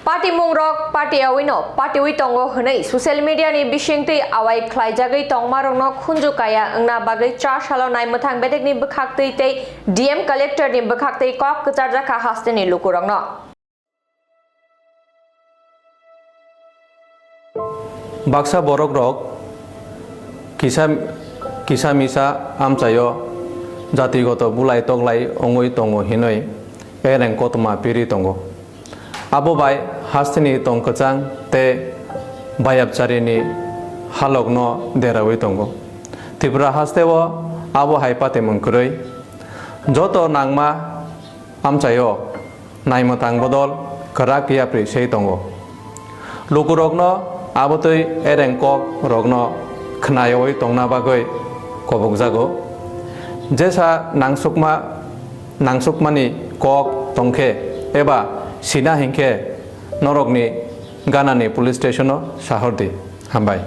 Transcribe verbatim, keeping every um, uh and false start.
Patimungrok patiyaui no patiui tongo hwnwi social media ni bisingtwi awai khlaijagwi tongmarokno khunju kaya wngna bagwi cha salo naimwthang bedekni bwkhaktwi tei D M collector ni bwkhaktwi kok kwcharjakha hasteni lukurokno. Baksa borokrok kisa, kisa misa amchaio jatigoto bulai toklai wngwi tongo hinwi ereng kothoma piri tongo. Abo bai hasteni tong kwchang tei bayapcharini halokno deraui tongo. Tripura hasteo abo hai patimung kwrwi. Joto nangma amchaio naimwthang bodol kwrak yapri sei tongo. Lukurokno abotwi ereng kok rokno khnayaui tongna bagwi kobokjago. Jesa nangsukma, nangsukmani kok tongkhe eba sina hinkhe norokni ganani police station-o sahordi. Hambai.